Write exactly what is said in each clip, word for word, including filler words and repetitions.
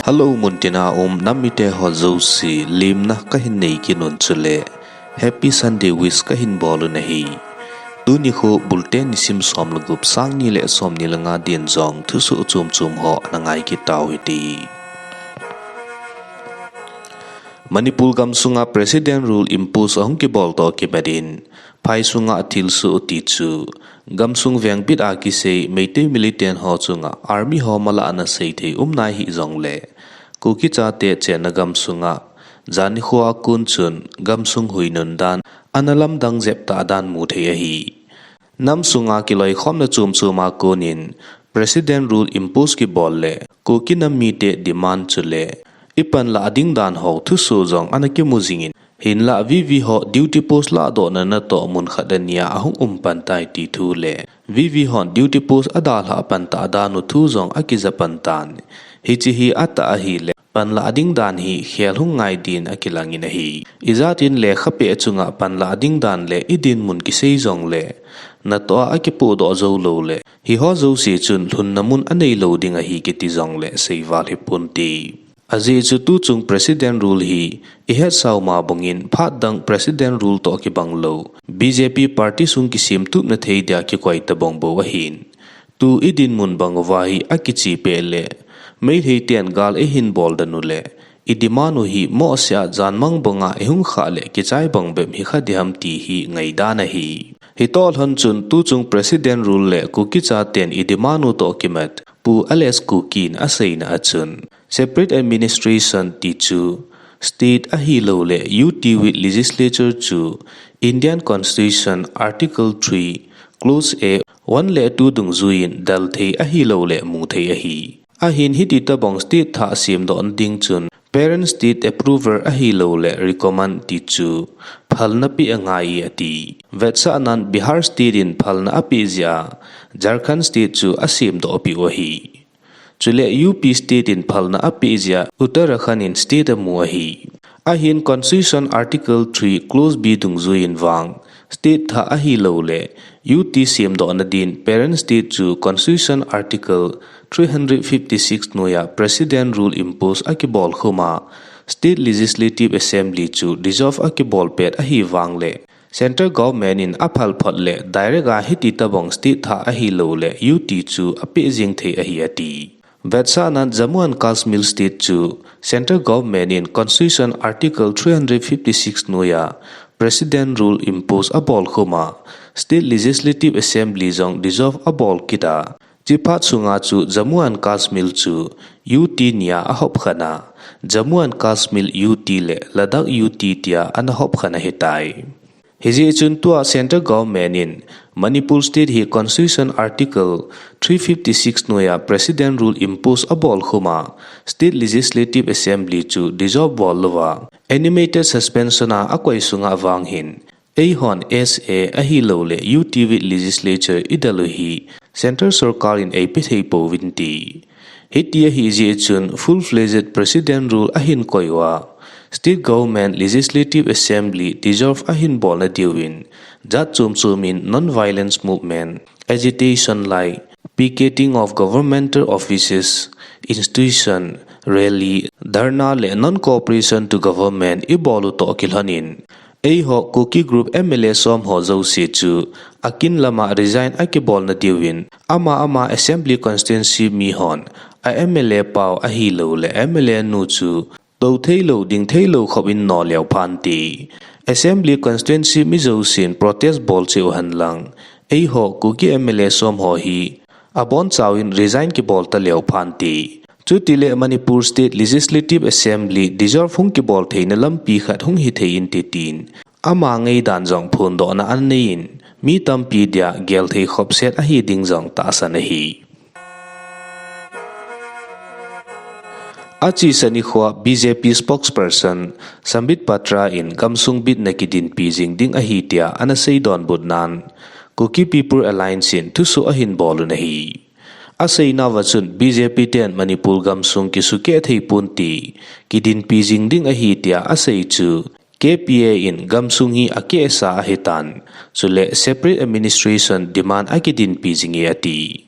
Hello, muntina um nam mite ho jouse, lemna kahin nei kit un chule Happy Sunday wish kahin bol un ahi. Tuni kho Bulte nisim som le gup, sang ni le som ni le nga din jong thusoh chom chom ho ana ngai kit tau hite. Manipur gamsunga President Rule impose ahung kibol toh kimat in, phai sunga thilsoh ti chu gamsung vengbit a kisei Meitei militant ho chunga army ho mala ana sei thei um nai hih jongle, Kuki chate chenna gamsunga jan nikho a kon chun gamsung huinun dan ana lamdang jep tah dan mu thei ahi. Nam sunga kiloikhomna chom chom a kon in President Rule impose kibol le Kuki nam mite demand chule i panlah ding dan ho thusoh jong ana kimu jing in, hinlah V V ho duty post lahdohna natoh mun khat a nia ahung um pan tai ti thu le V V hon duty post adalhah pan tah dan u thu jong akija pan tan. Hiche hi atah ahile panlah ding dan hi khel hung ngai din akilang in ahi. Ijat in lekha peh chunga panlah ding dan le i dinmun kisei jongle natoh a akipohdoh jou lou le hiho jouse chun lhunna mun anei lou ding ahi kiti jongle seival hipon te. Ajeh chu tuchung President Rule hi i hetsau ma bangin phat dang President Rule toh kibang lou B J P party sung kisemtupna thei dia kikoi tabang bou ahin. Tu i dinmun bang uva hi akiche peh le Meitei ten gal eihin bol dan u le i demand u hi mohseh a janmang banga i hung khah le kichai bang bep hi kha diham ti hi ngaidan ahi. Hitoh lhon chun tuchung President Rule le Kuki chaten i demand u toh kimat Pu Alex Kuki in aseina a chun, separate administration ti chu state ahilou le U T with legislature chu Indian Constitution Article three, Clause A one le two dungjuiyin dal thei ahilou le mu thei ahi. Ahin hiti tabang state thah semdohna ding chun parent state approval ahilou le recommend ti chu phalna peh angai e ati. Vetsahnan Bihar state in phalna apeh jeh a Jharkhand state chu asemdoh peh u ahi. Chule U P state in phalna apeh jeh a Uttarakhand in state amu ahi. Ahin Constitution Article three Clause B dungjuiyin vang state thah ahilou le U T semdohna din parent state chu Constitution Article three hundred fifty-six noiya President Rule impose akibol khum a State Legislative Assembly chu dissolve akibol pet ahi vang le Central Government in aphal phot le direct a hiti tabang state thah ahilou le U T chu apeh jing thei ahi ati. Vetsahnan Jammu and Kashmir state chu Central Government in Constitution Article three hundred fifty-six noiya President Rule impose abol khum a State Legislative Assembly jong dissolve abol kit a, chiphat sunga chu Jammu and Kashmir chu U T nia ahop khen a, Jammu and Kashmir U T le Ladakh U T tia ana hop khen ahitai. Hijeh chun tua Central Government in Manipur State hi Constitution Article three fifty-six noiya President Rule impose abol khum a State Legislative Assembly chu dissolve bol louva animated suspension a akoi sunga vang hin, eihon S A ahilou le U T with legislature idal u hi Central Sorkar in eipe thei pouvin ti. Hiti ahi jeh chun full-fledged President Rule ahin koi uva, State Government Legislative Assembly dissolve ahin bolna diuvin, jat chom chom in non-violence movement, agitation like picketing of governmental offices, institution, rally, dharna le non-cooperation to government ibol u toh kilhon in, eiho Kuki group M L A som ho jouse chu akin lama resign akibolna diuvin, ama ama assembly constituency mihon a M L A pau ahilou le M L A nu chu tou theilou ding theilou khop in no leo phan ti. Assembly constituency mi jousen protest bol cheh u henlang, eiho Kuki M L A som ho hi abonchauvin resign kibol taleo phan ti. Chutile Manipur State Legislative Assembly dissolve hung kibol theina lampi khat hung hithei inte tin, ama ngaidan jong phondohna anei in, mi tampi dia gelthei khopset ahi ding jong tahsan ahi. Achesa nikhoa B J P spokesperson Sambit Patra in gamsung bitna kidinpi jing ding ahi tia ana seidonbut nan, Kuki People Alliance in thusoh ahin bol un ahi. Aseinauva chun B J P ten Manipur gamsung kisukeh thei pon ti kidinpi jing ding ahi tia asei chu K P A in gamsung hi akehsa ahitan, chule separate administration demand akidinpi jinge ati.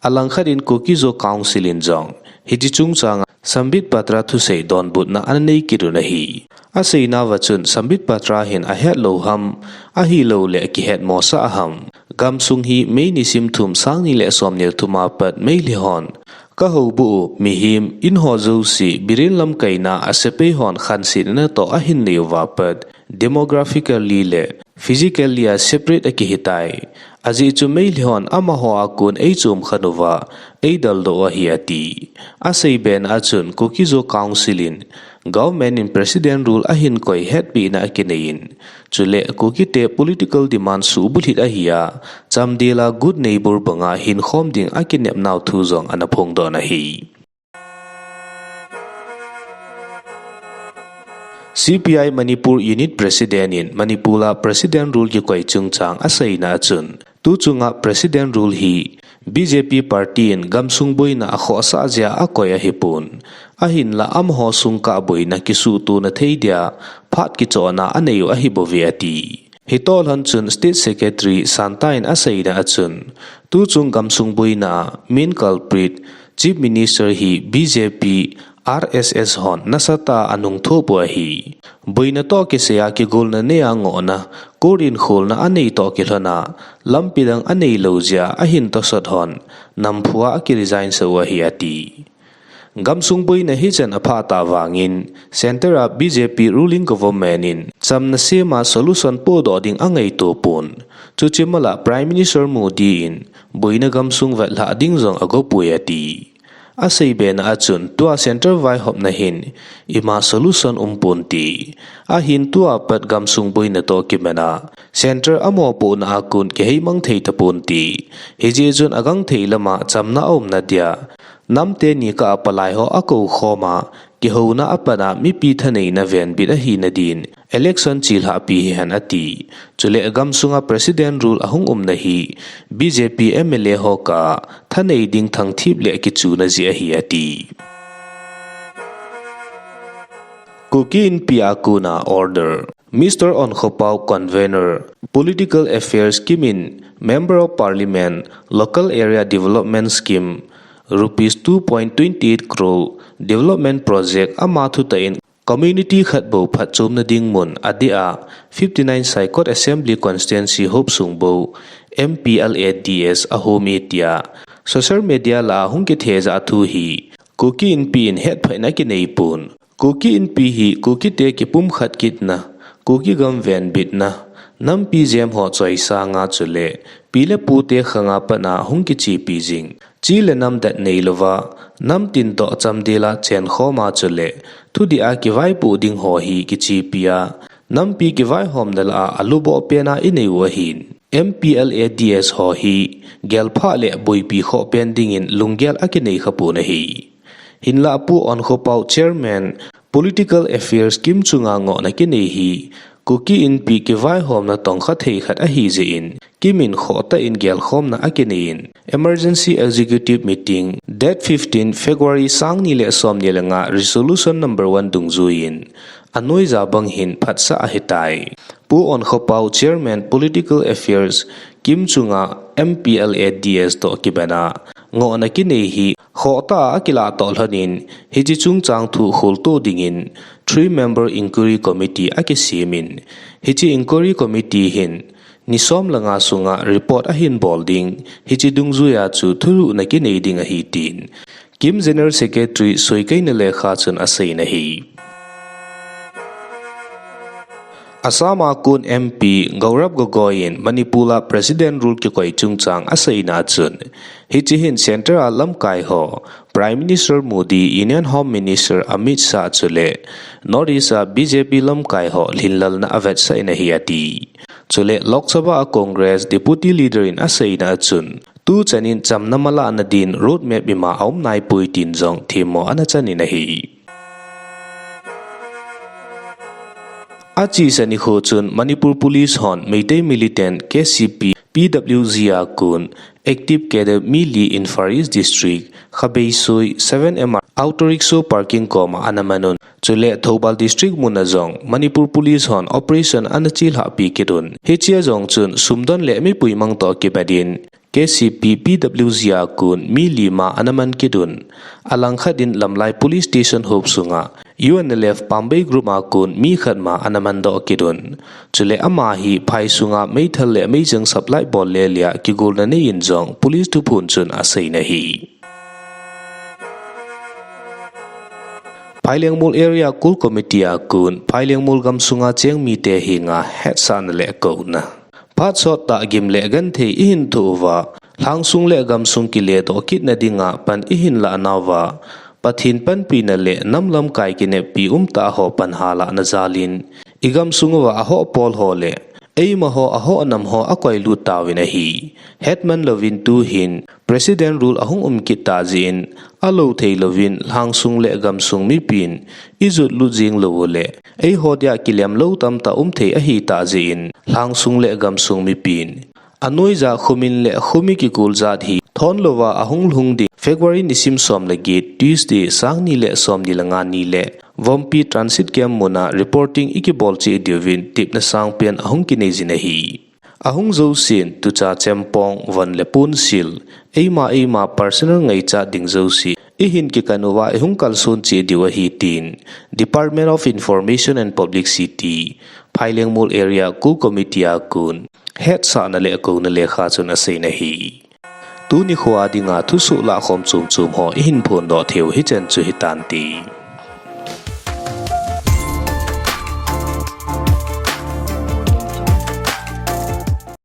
Alangkhat in Kuki-Zo Council in jong Hiche chungchang a Sambit Patra thusei donbutna ana nei kit un ahi. Aseinauva chun Sambit Patra hin ahet lou ham, ahilouleh kihetmosah ham, gamsung hi May nisim thum, sang ni le som ni le thum a pat Meitei hon kahoubuh u mihem, in ho jouse, Biren lamkaina a sepai hon khansetna natoh ahin nei uva pat demographically le physically a separate akihitai. Ajeh chu Meitei hon amaho a kon eichom khen uva, eidaldoh u ahi ati. Aseibe na a chun Kuki-Zo Council in government in President rule ahin koi hetpehna akinei in, chule Kukite political demand suhbulhit ahi a, chamdel a good neighbor banga hinkhom ding akinepnau thu jong ana phongdoh in ahi. C P I Manipur Unit President in Manipur a President rule kikoi chungchang aseina a chun, tuchunga President rule hi B J P party in gamsung boina a khohsah jeh a akoi ahipon, ahinla amaho sungkah boina kisuhtona thei dia phat kichohna anei u ahibouve ati. Hitoh lhon chun State Secretary Santa in aseina a chun, tuchung gamsung boina a main culprit Chief Minister hi B J P, R S S hon nasatah a anungthop u ahi. Boina toh kisai a kigolna nei a ngohna, court in kholna anei toh kilhon a, lampi dang anei lou jeh a ahin tosot hon, namphu a akiresign sah u ahi ati. Gamsung boina hichan aphah tah vangin, Centre a B J P ruling government in chamna sem a solution pohdoh ding angaito pon. Chuche mal a Prime Minister Modi in boina gamsung vetlhah ding jong agopoi ati. Aseibe na a chun tua Centre vaihopna hin ima solution umpon ti. Ahin tua pat gamsung boina toh kiman a, Centre a mopohna a kon kiheimang thei tapon ti. Hijeh chun agangthei lam a chamna aumna dia nam teni kah a palai ho akoukhom a, kihouna a pat a mipi thaneina venbit ahina din election chelhahpi hihen ati. Chule gamsung a President rule ahung umna hi B J P M L A ho kah a thanei ding thangthip le kichuna jeh ahi ati. Kuki Inpi a kon a order. Mister Onkhopao, Convener, Political Affairs, KIM in Member of Parliament, Local Area Development Scheme, rupees two point twenty eight crore development project ama thutah in community khat bou phatchomna ding mun adeh a fifty nine Saikot Assembly Constituency hopsung bou M P L A D S ahom e tia social media lah a hung kithejah thu hi Kuki Inpi in hetphatna kinei pon. Kuki Inpi hi Kukite kipumkhat kitna, Kuki gam venbitna, nampi jem ho choisanga chule pi le pute khang a pat a hung kichepi jing, chi le nam dat neilouva, nam tin toh chamdel a chenkhom a chule thudih a kivaipoh ding ho hi kichepi a, nampi kivaihomna lah a aluboh pen a inei u ahin, M P L A D S ho hi gelphah le boipi khoh pen dingin lunggel akinei khapon ahi. Hinlah Pu Onkhopao, Chairman, Political Affairs, KIM chunga ngohna kinei hi Kuki Inpi kivaihomna tongkha thei khat ahi jeh in, KIM in khohtah in gelkhomna akinei in, Emergency Executive Meeting, date fifteen February, sang ni le som ni le nga, Resolution number one dungjuiyin, anoija bang hin phatsah ahitai. Pu Onkhopao, Chairman, Political Affairs, KIM chunga M P L A D S toh kiban a ngohna kinei hi khohtah a akilah toh lhon in, hiche chungchang thu kholtoh dingin three member inquiry committee akisem in, hiche inquiry committee hin ni som le nga sunga report ahin bol ding, hiche dungjuiya chu thulhuhna kinei ding ahi tin KIM General Secretary Soikaina Lekha chun aseiyin ahi. Assam a kon M P Gaurav Gogoi in Manipur a President rule kikoi chungchang aseina chun, hiche hin Centre a lamkai ho, Prime Minister Modi, Union Home Minister Amit Shah chule North East a B J P lamkai ho lhinlelna avetsah in ahi ati. Chule Lok Sabha a Congress Deputy Leader in aseina chun, tuchan in chamna malahna din roadmap ima aum naipoi tin jong themmo ana chan in ahi. Achesa nikho chun Manipur Police hon Meitei militant K C P P W G a kon active cadre mi li in Far East District, Khabeisoi seven M R auto rickshaw parking koma ana man un. Chule Thoubal District mun a jong Manipur Police hon operation ana chelhahpi kit un. Hichea jong chun sumdon le mipuimang toh kibat in K C P P W G a kon mi li ma ana man kit un. Alangkhat in Lamlai Police Station hop sunga U N L F Pambei Group a kon mi khat ma ana mandoh kit un. Chule ama hi phai sunga meithal le meijang supply bol le lia kigolna nei in jong police thuphon chun asei na hi. Phailengmol Area Core Committee a kon Phailengmol gamsunga cheng mite henga hetsahna le kouna. Phat sot tah gim le genthei ihin thoh uva, lhangsung le gamsung kiledoh kitna dinga pan ihin lah nauva, Pathen panpina le nam lamkai kineppi umtah ho pan halahna jalin, i gamsung uva ahoh pol ho le eima ho ahoh nam ho akoilut tauvin ahi. Hetman louvin tuhin President rule ahung um kit tah jeh in, alou thei louvin lhangsung le gamsung mipin ijot lut jing lou u le eiho dia kilem lou tamtah um thei ahi tah jeh in, lhangsung le gamsung mipin anoija khomin le khomi kikul jat hi thon louva ahung lhung ding February nisim som le get Tuesday sang ni le som ni le nga ni le Vompi Transit Camp muna reporting ikibol cheh diuvin tipna sangpen ahung kinei jin ahi. Ahung jousen tucha chempong, von le ponsil, eima eima personal ngaichat ding jouse ihin kikan uva ihung kalson cheh diu ahi tin Department of Information and Publicity, Phailengmol Area Core Committee a kon hetsahna le kouna lekha chun asei na hi. Tuni khoa dinga thusoh lahkhom chom chom ho ihin phondoh theiu hichan chu hitante.